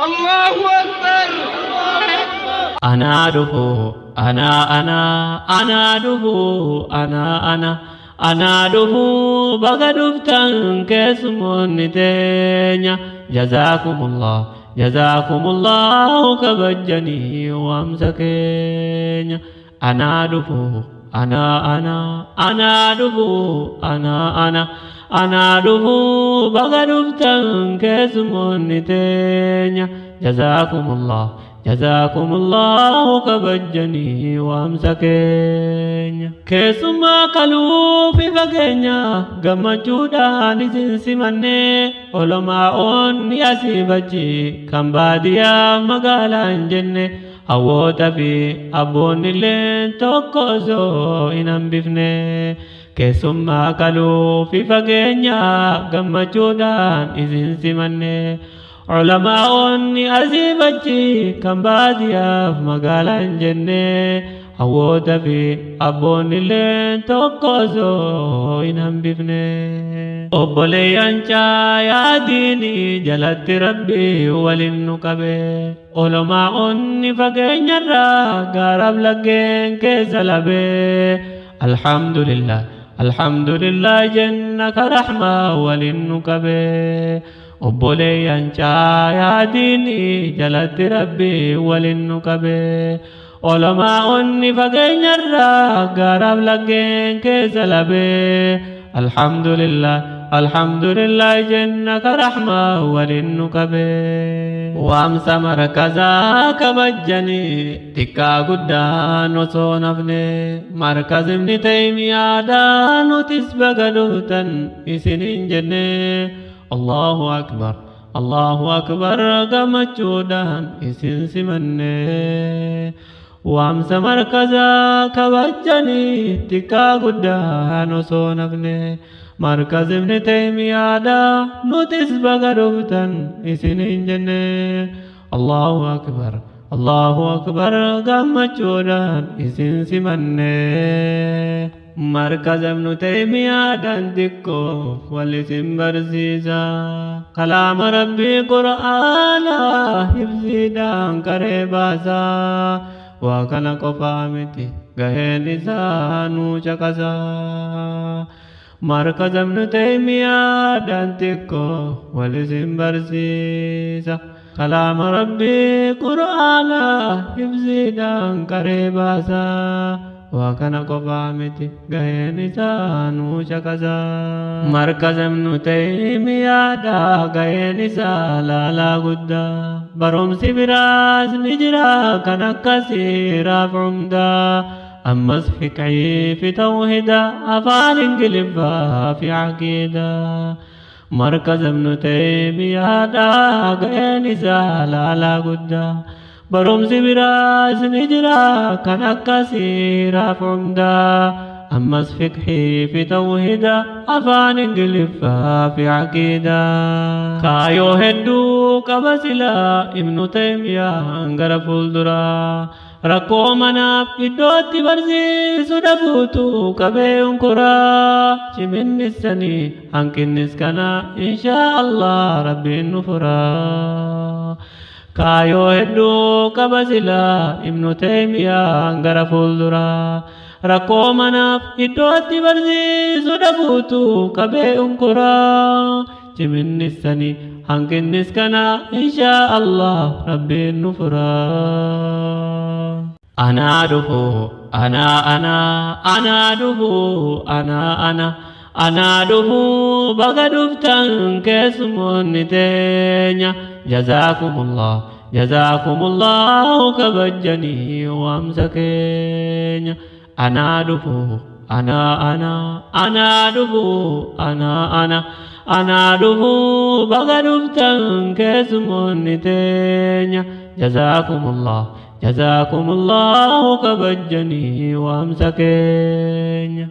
الله أكبر. Anaa dhufu, anaa anaa, anaa dhufu, anaa ana, anaa dhufu, baga dhuftan keessumoonni teenya. Jazaakumullah, jazaakumullahu, kabajjanii waamsa keenya. Anaa dhufu, anaa anaa, anaa dhufu, anaa ana, anaa dhufu, baga dhuftan keessumoonni teenya. Jazaakumullah, jazaakumullahu, kabajjanii waamsa keenya. Keessumaa kaluufi fageenya gammachuudhaan isin simannee, olomaa'oonni asii fachi kan baadiyyaa magaalaa hin jenne, hawwoota fi abboonni illee tokko osoo hin hambifne. Keessummaa kaluufi fageenya gammachuudhaan isin simanne, ulamaa'oonni asii fachi kan baadiyyaaf magaalaa hin jenne, hawwoota fi abboonni illee tokko osoo hin hambifne. Obboleeyyan caayaa diinii jalatti Rabbii waliin nu qabe, olmaa'oonni fageenyarraa gaaraaf laggeen keessa labee, alhamdulillah, alhamdulillah jenna, ka rahmaa waliin nu qabe. Obboleeyyan caayaa diinii jalatti Rabbii waliin nu qabe, olmaa'oonni fageenyarraa gaaraaf laggeen keessa labee, alhamdulillah, alhamdulillah jenna, ka rahmaa waliin nu qabe. Waamsa markazaa kabajjanii xiqqaa guddaan osoo nafne, markaz Ibni Taymiyaadhaa nutis baga dhuftan isiniin jenne. Allahu akbar, Allahu akbar, gammachuudhaan isin simanne. Waamsa markazaa kabajjanii xiqqaa guddaan osoo nafne, markaz Ibni Taymiyaadhaa nutis baga dhuftan isiniin jenne. Allahu akbar, Allahu akbar, gammachuudhaan isin simanne. Markaza Ibnu Taymiyaadhaan xiqqoo wal isin barsiisa, kalaama Rabbii Qur'aanaa hifziidhaan qaree baasaa. Waa kana qofaa miti, gaheen isaa nuu caqasaa. Markaza Ibnu Taymiyaadhaan xiqqoo wal isin barsiisa, kalaama Rabbii Qur'aanaa hifziidhaan qaree baasaa. Waa kana qofaa miti, gaheen isaa nuu caqasaa. Markaza Ibnu Taymiyaadhaa gaheen isaa laalaa guddaa, barumsi biraas ni jira kan akka siiraaf hundaa, ammas fiqhii fi tawhida, afaan Ingiliffaa fi aqiidaa. Markaza Ibnu Taymiyaadhaa gaheen isaa laalaa guddaa, barumsi biraas ni jira kan akka siiraaf hundaa, ammas fiqhii fi tawhida, afaan Ingiliffaa fi aqiidaa. Kaayoo hedduu qaba silaa Ibnu Taymiyaan gara fuulduraa, rakkoo manaaf iddootti barsiisu dhabuutu qabee unkuraa. Ciminnisanii hanqinnis kana inshaa Allah Rabbiin nu furaa. Kaayoo hedduu qaba silaa Ibnu Taymiyaan gara fuulduraa, rakkoo manaaf iddootti barsiisu dhabuutu qabee unkuraa. Ciminnissanii hanqinnis kana inshaa Allah Rabbiin nu furaa. Anaa dhufu, anaa anaa, anaa dhufu, anaa ana, anaa dhufu, baga dhuftan keessumoonni teenya. Jazaakumullah, jazaakumullahu, kabajjanii waamsa keenya. Anaa dhufu, anaa anaa, anaa dhufu, anaa ana, anaa dhufu, baga dhuftan keessumoonni teenya. Jazaakumullah, jazaakumullahu, kabajjanii waamsa keenya.